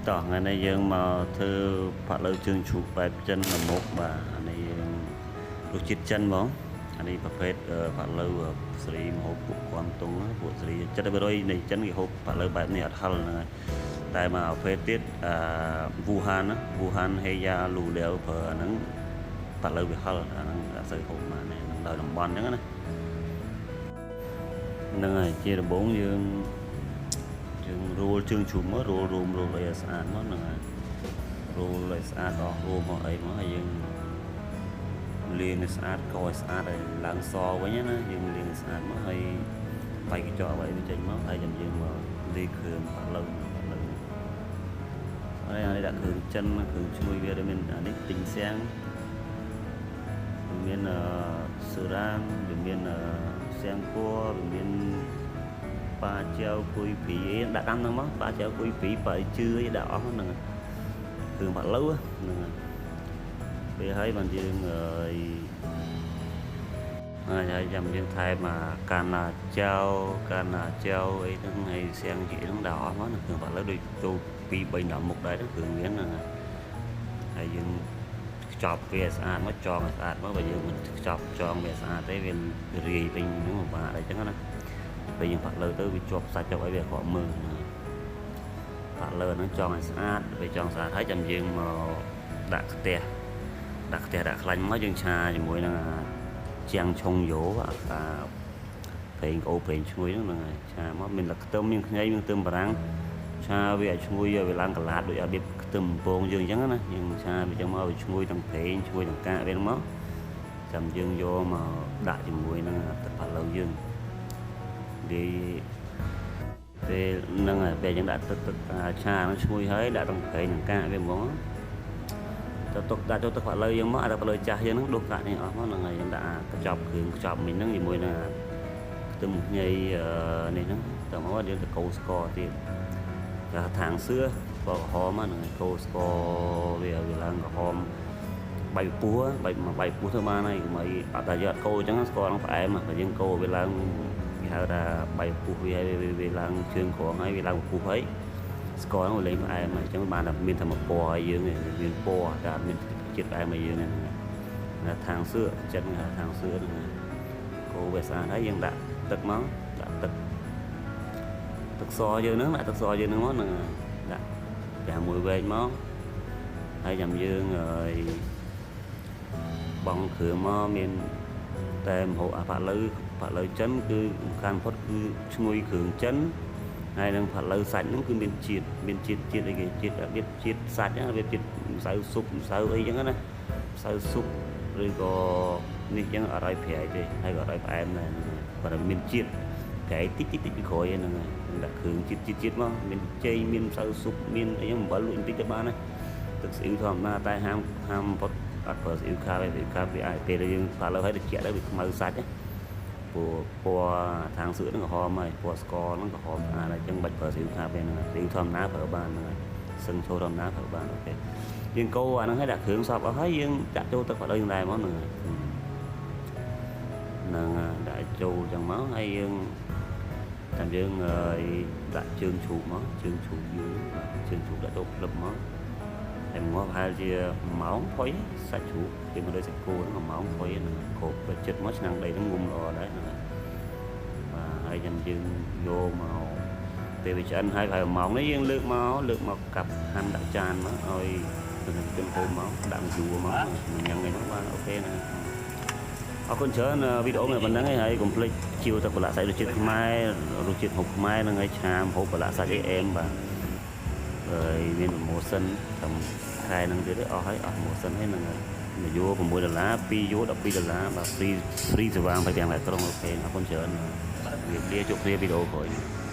តោះថ្ងៃនេះយើងមកធ្វើផាក់ឡូវជើងជ្រូកបែបចិនមួយមុខបាទអានេះយើងរសជាតិចិនហ្មងអានេះប្រភេទផាក់ឡូវសេរីមហូបពួកគំតុងពួកសេរី70%នៃចិនគេហូបផាក់ឡូវបែបនេះអត់ហឹលហ្នឹងហើយតែមកប្រភេទទៀតអឺវូហានណាវូហានហេយ៉ាលូលាវប្រើអាហ្នឹងផាក់ឡូវវាហឹលអាហ្នឹងអត់សូវហូបបានទេហ្នឹងដោយតំបន់អញ្ចឹងណាហ្នឹងហើយជាដំបូងយើង យើងរោលជើងជ្រូកមករោលរួមរោលអីឲ្យស្អាតមកហ្នឹងហើយរោលឲ្យស្អាតអស់រួមមកអីមកហើយយើងលាងឲ្យស្អាតកោឲ្យស្អាតឲ្យឡើងសវិញណាយើងលាងឲ្យស្អាតមកហើយបែកកញ្ចក់អ្វីវាចេញមកហើយចាំយើងមកលាយគ្រឿងប៉ាឡូវប៉ាឡូវហើយអានេះដាក់គ្រឿងចិនគ្រឿងឈ្ងុយវាដែលមានអានេះទិញសៀងវាមានអឺស៊ូរ៉ាងវាមានអឺសៀងគួរវាមាន បាចៅគុយព្រីអីដាក់តាមហ្នឹងមកបាចៅគុយព្រីបើជឿអីដាក់អស់ហ្នឹងគ្រឿងបាក់ឡូវហ្នឹងពេលហើយបានយើងអើយហើយហើយចាំយើងថែមអាកាណាចៅកាណាចៅអីហ្នឹងហើយសៀងជីហ្នឹងដាក់អស់មកគ្រឿងបាក់ឡូវដូចចូល2 3 10មុខដែរគ្រឿងវាហ្នឹងហើយយើងខ្ចប់វាស្អាតមកចងឲ្យស្អាតមកបើយើងមិនខ្ចប់ចងវាស្អាតទេវារាយពេញហ្នឹងពិបាកដែរអញ្ចឹងណាពេលយើងផាក់លើទៅវាជាប់សាច់ជាប់អីវាអាក្រក់មើលណាផាក់លើហ្នឹងចង់ឲ្យស្អាតពេលចង់ស្អាតហើយចាំយើងមកដាក់ខ្ទះដាក់ខ្ទះដាក់ខ្លាញ់មកយើងឆាជាមួយនឹងអាជាងឆុងយោអាប្រេងក្អូបប្រេងឈ្ងុយហ្នឹងហើយឆាមកមានតែខ្ទឹមមានខ្ញីមានខ្ទឹមបារាំងឆាវាឲ្យឈ្ងុយឲ្យវាឡើងកន្លាតដូចរបៀបខ្ទឹមបំពងយើងអញ្ចឹងណាយើងឆាវាអញ្ចឹងមកវាឈ្ងុយទាំងប្រេងឈ្ងុយទាំងកាកវាហ្នឹងមកចាំយើងយកមកដាក់ជាមួយនឹងទឹកផាក់ឡូវយើង និយាយពេលហ្នឹងហើយពេលយើងដាក់ទឹកទឹកឆាហ្នឹងឈ្ងុយហើយដាក់ទាំងប្រេងទាំងកាកវាហ្មងទៅទុកដាក់ចូលទឹកផាក់ឡូវយើងមកអាទឹកផាក់ឡូវចាស់យើងហ្នឹងដុសកាកនេះអស់មកហ្នឹងហើយយើងដាក់កញ្ចប់គ្រឿងកញ្ចប់មិញហ្នឹងជាមួយនឹងខ្ទឹមខ្ញីនេះហ្នឹងតមកយើងទៅកូរស្ករទៀតគេថាងសឿពណ៌ក្រហមហ្នឹងហើយកូរស្ករវាវាឡើងក្រហមបាយពោះបាយបាយពោះទៅបានហើយកុំឲ្យអត់តែយកអត់កូរអញ្ចឹងស្ករហ្នឹងផ្អែមបើយើងកូរវាឡើងគេហៅថាបាយពុះវាហើយវាឡើងជើងក្រងហើយវាឡើងពុះហើយស្ករហ្នឹងវាលេងផ្អែមហើយអញ្ចឹងបានតែមានតែមួយពណ៌ឲ្យយើងមានពណ៌តែអត់មានជាតិផ្អែមឲ្យយើងហ្នឹងណាខាងសឿចិនគេហៅខាងសឿហ្នឹងកូរវាស្អាតហើយយើងដាក់ទឹកមកដាក់ទឹកទឹកសយើងហ្នឹងដាក់ទឹកសយើងហ្នឹងមកហ្នឹងដាក់5 1វែកមកហើយចាំយើងហើយបងគ្រឿងមកមានតែម្ហូបអាផាក់ឡូវផាក់ឡូវចិនគឺសំខាន់ផុតគឺឈ្ងុយគ្រឿងចិនហើយនឹងផាក់ឡូវសាច់ហ្នឹងគឺមានជាតិមានជាតិជាតិអីគេជាតិរបៀបជាតិសាច់ហ្នឹងរបៀបជាតិម្សៅស៊ុបម្សៅអីចឹងណាម្សៅស៊ុបឬក៏នេះចឹងអត់ឲ្យប្រៃទេហើយក៏អត់ឲ្យផ្អែមដែរហ្នឹងគាត់តែមានជាតិប្រៃតិចតិចតិចពីក្រោយហ្នឹងហើយដាក់គ្រឿងជាតិជាតិជាតិមកមានចេកមានម្សៅស៊ុបមានអីចឹងអំបិលលួចបន្តិចទៅបានណាទឹកស្អ៊ីវធម្មតាតែហាមហាមផុតអត់ប្រើស្អ៊ីវខាវទេស្អ៊ីវខាវវាអាចពេលដែលយើងផាក់ឡូវហើយត្រជាក់ទៅវាខ្មៅសាច់ណាព្រោះពណ៌ខាងសឿហ្នឹងក្រហមហើយពណ៌ស្ករហ្នឹងក្រហមស្អាតហើយអញ្ចឹងបាច់ប្រើស្អ៊ីវខាវពេលហ្នឹងស្អ៊ីវធម្មតាប្រើបានហ្នឹងហើយសឹងឈរធម្មតាប្រើបាន OK យើងកូរអាហ្នឹងហើយដាក់គ្រឿងសពអស់ហើយយើងដាក់ចូលទឹកផាក់ឡូវយើងដែរមកហ្នឹងហើយហ្នឹងដាក់ចូលអញ្ចឹងមកហើយយើងតាមយើងដាក់ជើងជ្រូកមកជើងជ្រូកយើងជើងជ្រូកដាក់ចូលផ្លឹបមកហើយមកប្រហែលជា1ម៉ោងផុយសាច់ជ្រូកគេមកដូចសាច់គោហ្នឹង1ម៉ោងផុយហ្នឹងគ្របទៅចិត្តមកឆ្នាំងដីហ្នឹងងុំល្អដែរហ្នឹងហើយបាទហើយចាំយើងយកមកពេលវាឆ្អិនហើយប្រហែល1ម៉ោងនេះយើងលើកមកលើកមកកាប់ហាន់ដាក់ចានមកឲ្យជនជនហូបមកដាក់យួរមកញ៉ាំអីហ្នឹងបាទ OK ណាអរគុណច្រើនវីដេអូនេះប៉ុណ្្នឹងហើយហើយកុំភ្លេចជាវទឹកប្រឡាក់សាច់រសជាតិខ្មែររសជាតិហូបខ្មែរហ្នឹងហើយឆាមហូបប្រឡាក់សាច់អីអែមបាទហើយមាន promotion តាមខែហ្នឹងទៀតអស់ហើយអស់ promotion ហើយហ្នឹងហើយមួយយួរ6ដុល្លារ2យួរ12ដុល្លារបាទ free free សេវា25ខែក្រុង OK អរគុណច្រើនជម្រាបលាជួបគ្នាវីដេអូក្រោយ។